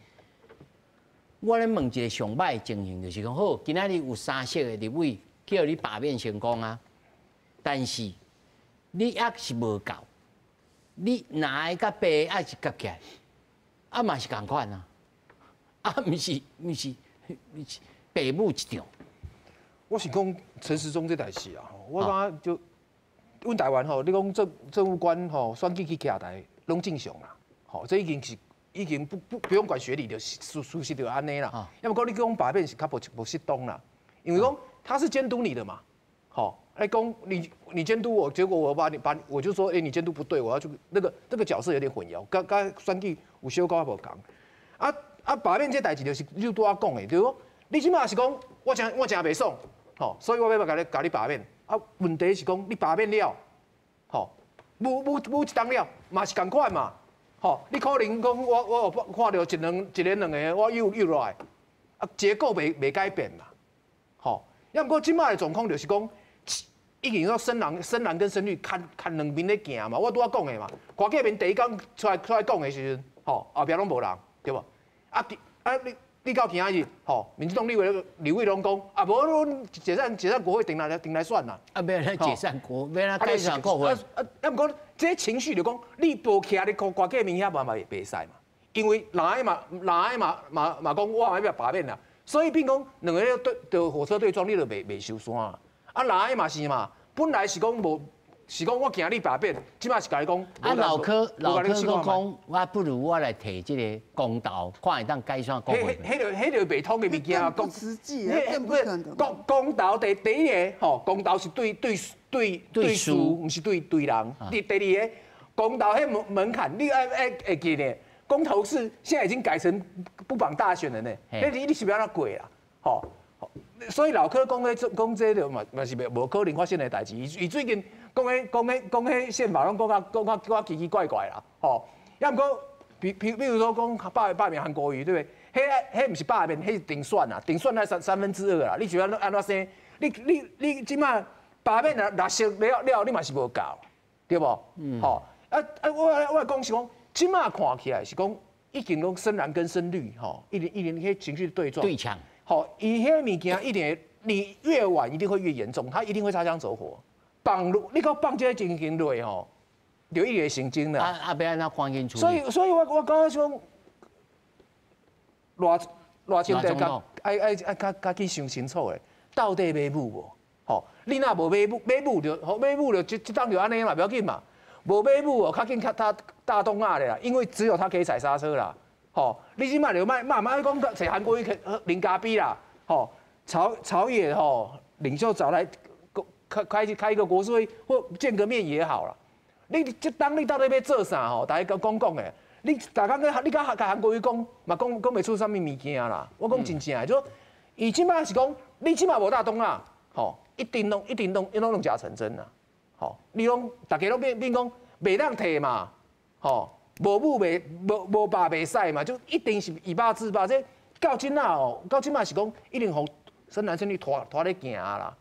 我咧問一个上歹的情形，就是講好，今仔日有三席的立委叫你罷免成功啊，但是你猶是無夠，你藍的佮白的猶是夾起來，啊嘛是仝款啊，啊毋是毋是毋是白母一場。我是講陳時中這代誌啊，我感覺就阮台灣吼，你講政務官吼選舉去徛台攏正常啦，吼，這已經是已經不用管學歷就事實就按呢啦。要麼講你講罷免是較無適當啦，因為講他是監督你的嘛，吼，哎講你監督我，結果我把你把我就說，欸你監督不對，我要去那個這個角色有點混淆，佮佮選舉有小可無仝。啊啊罷免這代誌就是你拄仔講的，就是講你這馬是講我誠袂爽。吼，所以我欲共你罷免。啊，問題是講你罷免了，吼，舞一冬了，嘛是仝款嘛。吼，你可能講我有看著一個兩个，我又落來，啊，結構袂改變嘛。吼，抑毋過這馬的狀況就是講，已經說深藍深藍跟深綠牽兩邊咧行嘛。我拄仔講的嘛，柯建銘第一工出來講的時陣，吼，後壁攏無人，對無？啊啊你。你到今仔日，吼，民進黨立委攏講，啊，無阮解散國會，定來選啦。啊，欲按怎解散國，欲按怎解散國會。啊啊，毋過這情緒就講，你無徛咧柯建銘遐嘛袂使嘛，因為藍的嘛講我欲罷免啦，所以變講兩个對對火車對撞，你就袂收山啊。啊，藍的嘛是嘛，本來是講無是讲我惊你罢免，这马是共你讲。啊，老柯阁讲，我不如我来提这个公投，看会当改选国会。彼就袂通的物件，讲实际啊，更不可能。公投第一个吼，公投是对事，毋是对人。第二个，公投彼门槛，你爱会记咧。公投是现在已经改成不绑大选了呢，彼你是欲按怎过啦？吼，所以老柯讲彼讲这个嘛是袂无可能发生的代志。伊最近讲彼宪法拢讲甲奇奇怪怪啦，吼。抑毋过，比如说讲罢免韩国瑜，对不对？彼毋是罢免，彼是定选啊，定选爱2/3啦。你是按怎生？你这马罢免啊，六席了了，你嘛是无够，对无？吼，啊啊，我讲是讲。这马看起来是讲已经拢深蓝跟深绿吼，一连一连彼情绪对撞对呛，吼，伊彼物件一定你越晚一定会越严重，他一定会擦枪走火。放你讲放这个情形落吼，就一定会成真啦。啊啊，欲按怎赶紧处理？所以我感觉讲，赖清德较爱较去想清楚的，到底欲武无？吼，你若无欲武，欲武就吼欲武就这当就按呢嘛，无要紧嘛。无欲武哦，较紧较大大动仔咧啦，因为只有他可以踩刹车啦。吼，你这马就莫莫莫讲揣韩国瑜啉咖啡啦，吼，朝野吼领袖找来开一个国是会或见个面也好啦。你这当你到底欲做啥吼？大家讲讲的，你逐工去你共韩国瑜讲嘛，讲袂出啥物物件啦。我讲真正的，就说伊这马是讲，你这马无大动仔，吼，一定拢假成真啦。吼，你拢大家拢变变讲袂当退嘛，吼，无武袂无无罢袂使嘛，就一定是以霸制霸。这到这马哦，到这马是讲一定予深蓝深绿拖咧行啦。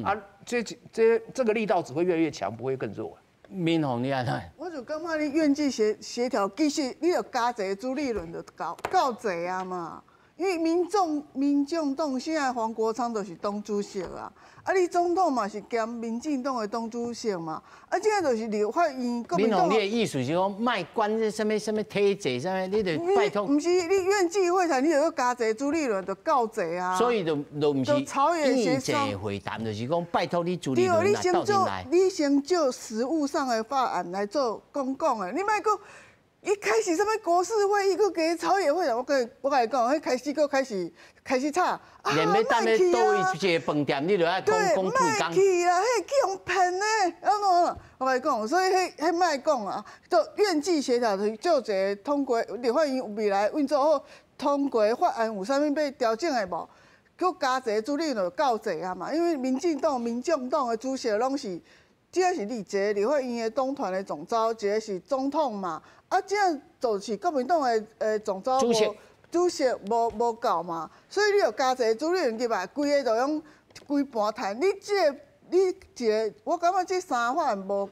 啊，这个力道只会越来越强，不会更弱。敏凤你按怎？我就感觉你院际协调，其实你著加一个朱立伦就够济啊嘛。因为民众党现在黄国昌就是党主席啊，啊你总统嘛是兼民进党的党主席嘛，啊这个就是立法院国民党。你的意思是讲，莫管这啥物啥物体制啥物，你就拜托。毋是你院际会谈，你就阁加一个朱立伦就够济啊。所以就毋是院际会谈，就是讲拜托你朱立伦来斗阵来。你先就实务上的法案来做讲讲的，你莫阁。一开始啥物国是会议，阁加朝野会谈，我共你讲，彼开始阁开始吵。连欲等咧佗位一个饭店，你就爱讲讲几工。莫去啦，彼去予骗的，按怎？我共你讲，所以彼莫讲啊，就院际协调，就是做一个通过立法院未来运作好，通过法案有啥物欲调整的无？阁加一个朱立伦就够济啊嘛，因为民进党、民众党的主席拢是，这个是你一个立法院的党团的总召，一个是总统嘛。啊，这样就是国民党的总召无主席无够嘛，所以你著加一个朱立伦入来，规个就用规盘谈。你这个你一个，我感觉这三法案无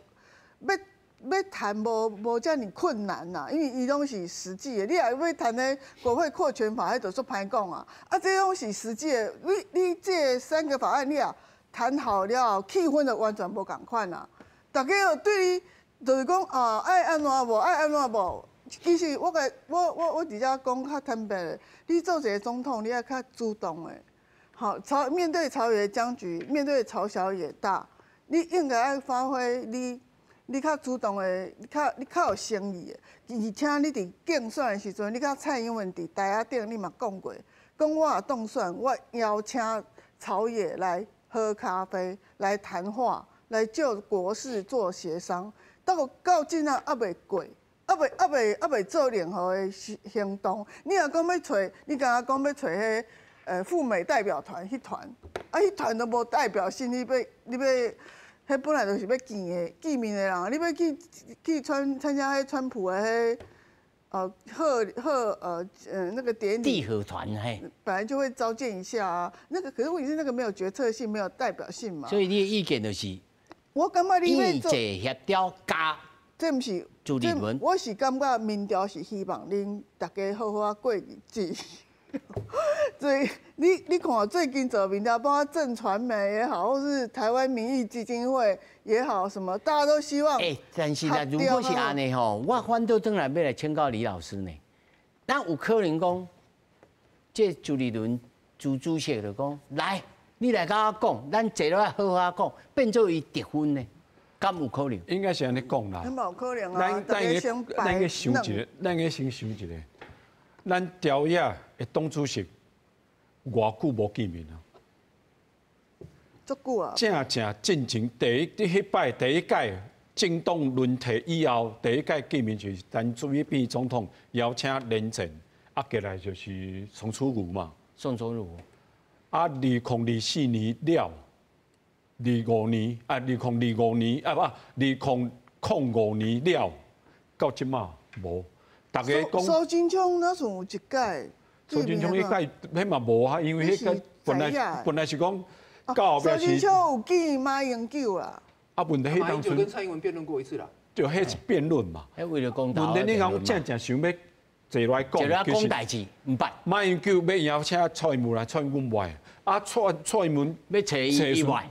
欲谈无遮尔困难啦，因为伊拢是实际的。你若欲谈彼国会扩权法，彼就足歹讲啊。啊，这拢是实际的。你这三个法案，你若谈好了，气氛就完全无仝款啊。大家对你就是讲啊，爱按怎无，爱按怎无。其实我共我我我伫遮讲较坦白的，你做一个总统，你爱较主动的。好，面对朝野僵局，面对朝小野大，你应该爱发挥你较主动的，你较有诚意的。而且你伫竞选的时阵，你佮蔡英文伫台仔顶，你嘛讲过，讲我若当选，我邀请朝野来喝咖啡，来谈话，来就国事做协商。到这马犹未过，犹未做任何的行动。你若讲欲揣，你敢若讲欲揣彼赴美代表团彼团，啊，彼团都无代表性，你欲，彼本来就是欲见的见面的人，你欲去参加彼川普的彼贺贺呃呃那个典礼，缔合团嘿，本来就会召见一下啊。那个可是问题是那个没有决策性，没有代表性嘛。所以你的意见就是，我感觉你欲做协调加，这毋是朱立伦，我是感觉民调是希望恁大家好好仔过日子。所以你看最近做民调，包括震传媒也好，或是台湾民意基金会也好，什么大家都希望。欸，但是呢，如果是按呢吼，我反倒转来欲来请教李老师呢。那有可能讲，这朱立伦朱主席就讲，来，你来共我讲，咱坐落来好好讲，变做伊得分呢。敢有可能？应该是按呢讲啦。无可能啊！咱应该想一下，咱应该先想一下，咱朝野的党主席偌久无见面啊？足久啊！正正进前第一，彼摆第一届政党轮替以后，第一届见面就是陈水扁总统邀请连战，啊，过来就是宋楚瑜嘛。宋楚瑜。啊，2024年了，25年啊，2025年啊不，2005年了，到这马无。大家讲。苏贞昌那算有一届。苏贞昌彼届彼嘛无啊，因为彼个本来是讲到后壁是。苏贞昌有见马英九啦。啊，问题彼当阵跟蔡英文辩论过一次啦。就彼是辩论嘛。为了公问题你讲正正想欲坐来讲，坐来讲代志，毋捌。马英九欲邀请蔡英文来，蔡英文袂爱。啊，蔡英文欲揣伊伊袂，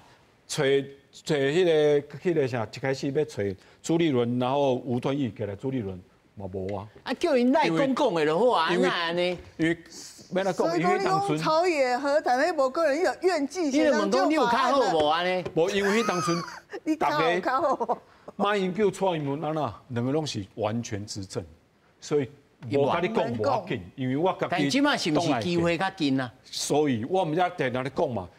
揣彼个啥，一开始欲揣朱立伦，然后吴敦义过来，朱立伦嘛无啊。啊，叫𪜶来讲讲的就好啊，哪按呢？因为欲按怎讲，因为当阵朝野和谈，彼无可能有愿绩。你问讲你有较好无按呢？无，因为彼当阵大家马英九、蔡英文按怎，两个拢是完全执政，所以。无共你讲无要紧，因为我家己。但这马是毋是机会较近啊？所以我毋才定定咧讲嘛，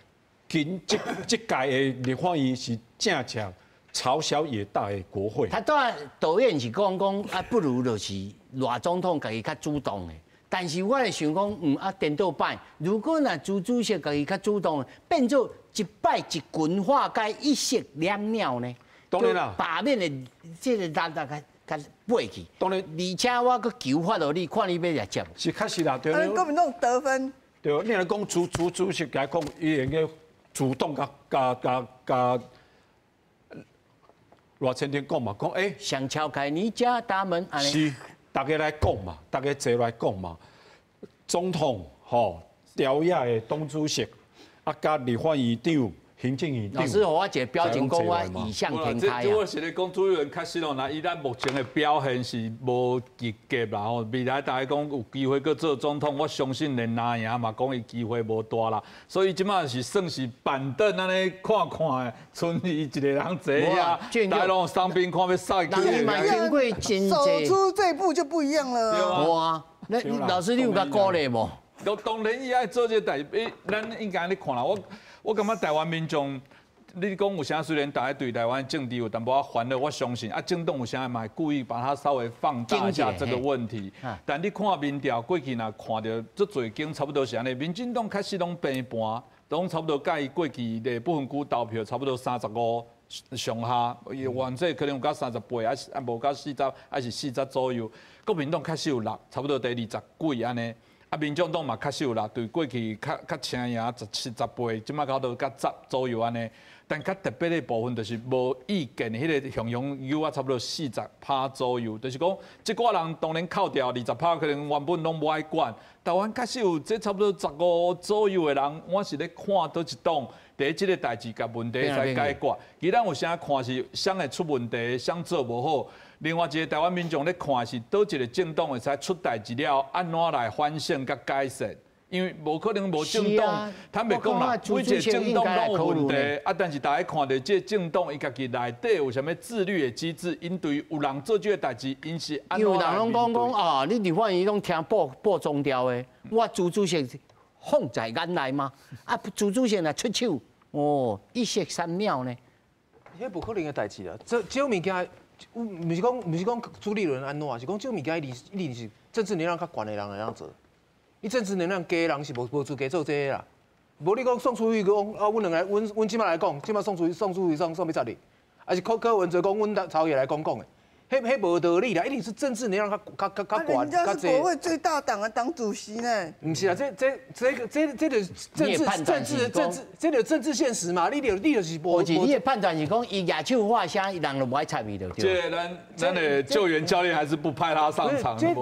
今这这届的立法院是正正朝小野大的国会。他拄仔导演是讲讲啊，不如就是赖总统家己较主动的。但是我会想讲，啊，颠倒摆，如果若朱主席家己较主动，变做一摆一群化解一石两鸟呢？当然啦，罢免的这个力力较较背去。当然，而且我阁求发予你，看你欲来接。是确实啦，对。国民党得分。对，你若讲朱朱主席来讲，伊应该主动共共共共赖清德讲嘛，讲欸，想敲开你家大门，是，大家来讲嘛，大家坐来讲嘛。总统吼，朝野的党主席，啊，佮立法院长、行政院长。老师，予我一个表情，讲我异想天开啊。这我是咧讲，朱立伦确实哦，若以咱目前的表现是无及格啦吼。未来大家讲有机会阁做总统，我相信连蓝营嘛讲伊机会无大啦。所以这马是算是板凳按呢看看的，賰伊一个人坐遐，大家拢伤兵看欲杀去。人嘛经过真走出这一步就不一样了。哇，那老师你有共鼓励无？当然伊爱做这个代志，咱应该按呢看啦。我感觉台湾民众，你讲有啥虽然大家对台湾政治有淡薄仔烦恼，我相信啊，政党有啥嘛会故意把它稍微放大一下这个问题。但你看民调过去若看著足济间差不多是按呢，民进党确实拢平盘，拢差不多佮伊过去的不分区投票差不多35上下，伊原这可能有到38，还是啊无到40，还是40左右。国民党确实有落，差不多伫20几按呢。啊，民众党嘛确实有啦，对过去较较青赢17、18，这马到都较十左右按呢。但较特别的部分就是无意见，彼个雄雄有啊，差不多40趴左右，就是讲这寡人当然扣掉20趴，可能原本拢无爱管。台湾确实有这差不多十五左右的人，我是咧看佗一党，伫这个代志共问题会使解决。其实咱有啥看是啥会出问题，啥做无好。另外一个台湾民众咧看是佗一个政党会使出代志了，按怎来反省佮改善？因为无可能无政党，坦白讲啦，每一个政党拢有问题啊。但是大家看著这个政党，伊家己内底有啥物自律的机制？𪜶对有人做这个代志，𪜶是按怎有人拢讲讲啊，你立法院拢听报报中调的，我朱主席放在眼内吗？啊，朱主席若出手，哦，一石三鸟呢？彼无可能的代志啦，这种物件。毋是讲朱立伦按怎，是讲这种物件一定一定是政治能量较悬的人会当做。伊政治能量低的人是无资格做这个啦。无你讲宋楚瑜讲啊，阮两个，阮这马来讲，这马宋楚瑜爽欲插你，还是柯柯文哲讲，阮朝野来讲讲的，彼无道理啦，一定是政治能量较较较较悬。人家是国会最大党的党主席呢。毋是啊，这这这个这这就政治政治政治，这就政治现实嘛。你就是无。你的判断是讲，伊举手发声，人就无爱插伊就对。这咱的救援教练还是不派他上场。这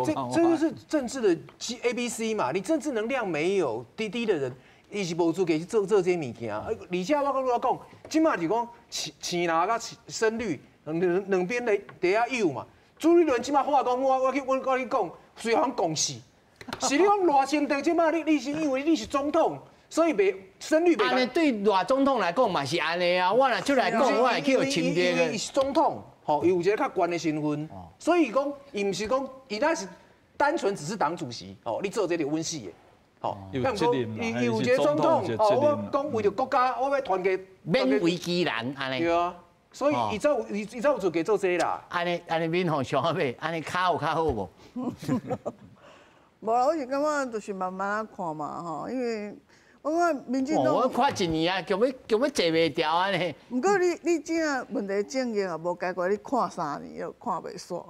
就是政治的 A B C 嘛。你政治能量没有低低的人，伊是无资格去做做这物件。而且我阁我讲，这马是讲青青蓝佮深绿两两边咧伫遐游嘛。朱立伦这马话讲，我去讲，随行共事。是你讲赖清德这马，你是因为你是总统，所以袂胜率袂。按呢对赖总统来讲嘛是按呢啊，我若出来讲，我会去予侵略的。伊是总统，吼，伊有一个较悬的身份，所以讲伊毋是讲伊若是单纯只是党主席，哦，你做这个稳死的，吼。有责任伊有一个总统，哦，我讲为著国家，我欲团结，勉为其难，按呢。对啊，所以伊才有伊伊才有资格做这啦。按呢按呢免吼上尾，按呢较有较好无？无啦，我是感觉就是慢慢仔看嘛，吼，因为我感觉民进党，我看一年啊，强欲强欲坐袂牢按呢。毋过你这个问题政见也无解决，你看3年又看袂煞。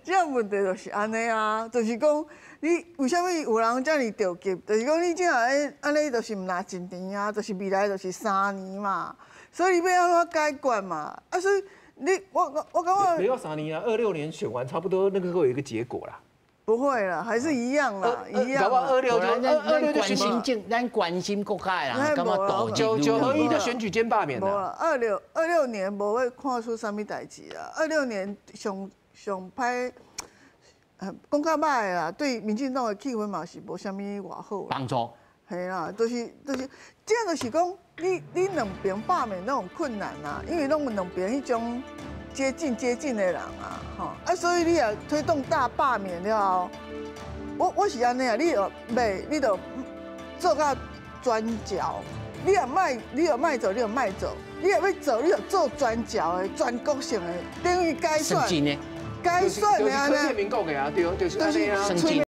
这个问题就是按呢啊，就是讲你为啥物有人遮尔著急？就是讲你这样按呢，就是毋若一年啊，就是未来就是三年嘛，所以你欲按怎解决嘛？啊，所以你我感觉没有3年啊，26年选完差不多那个会有一个结果啦。不会啦，还是一样啦，一样。26就26就关心政，咱关心国家的人，感觉九九九合一的选举兼罢免无啦，26年无会看出啥物代志啦。二六年上上歹，讲较歹的啦，对民进党的气氛嘛是无啥物偌好。帮助。嘿啦，就是，这就是讲，你两边罢免拢有困难啊，因为拢有两边彼种接近的人啊，吼啊，所以你也推动大罢免了后，我是按呢啊，你著袂，你著做甲全朝，你若莫，你若莫做，你就莫做，你若欲做，你就做全朝的、全国性的，等于改选，改选的按呢。柯建铭讲的啊，对，就是按呢啊。